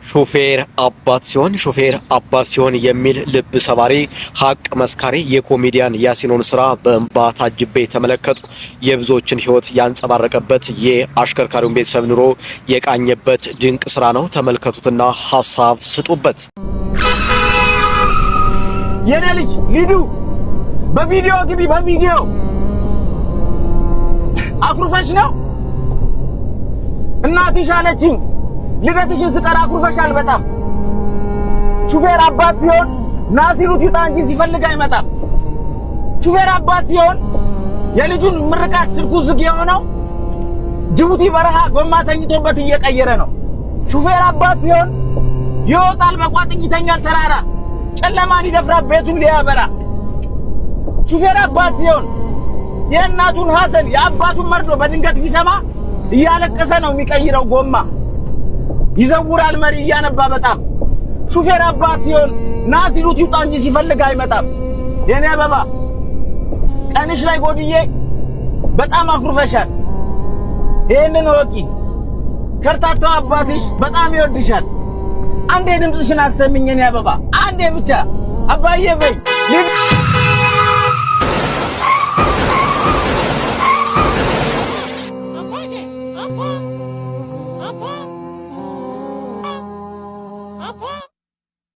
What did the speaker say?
ሾፌር አባት ሲሆን፣ ሾፌር አባት ሲሆን የሚል ልብ ሰባሪ ሀቅ መስካሪ የኮሜዲያን ያሲኖን ስራ በእንባ ታጅቤ ተመለከትኩ። የብዙዎችን ሕይወት ያንጸባረቀበት፣ የአሽከርካሪውን ቤተሰብ ኑሮ የቃኘበት ድንቅ ስራ ነው። ተመልከቱትና ሀሳብ ስጡበት። የኔ ልጅ ሊዱ፣ በቪዲዮ ግቢ፣ በቪዲዮ። አኩርፈሽ ነው። እናትሽ አለችኝ ልደትሽን ስጠራ አኩርፈሻል በጣም። ሹፌር አባት ሲሆን ና ሲሉት ይውጣ እንጂ ሲፈልግ አይመጣም። ሹፌር አባት ሲሆን የልጁን ምርቃት ስልኩ ዝግ የሆነው ጅቡቲ በረሃ ጎማ ተኝቶበት እየቀየረ ነው። ሹፌር አባት ሲሆን ይወጣል በቋጥኝ፣ ይተኛል ተራራ፣ ጨለማን ይደፍራል ቤቱን ሊያበራ። ሹፌር አባት ሲሆን የእናቱን ሐዘን የአባቱን መርዶ በድንገት ቢሰማ እያለቀሰ ነው የሚቀይረው ጎማ። ይዘውራል መሪ እያነባ በጣም። ሹፌር አባት ሲሆን ና ሲሉት ይውጣ እንጂ ሲፈልግ አይመጣም። የኔ አበባ፣ ቀንሽ ላይ ጎድዬ በጣም አኩርፈሻል። ይህንን እወቂ። ከርታታው አባትሽ በጣም ይወድሻል። አንዴ ድምፅሽን አሰሚኝ የኔ አበባ፣ አንዴ ብቻ አባዬ በይ።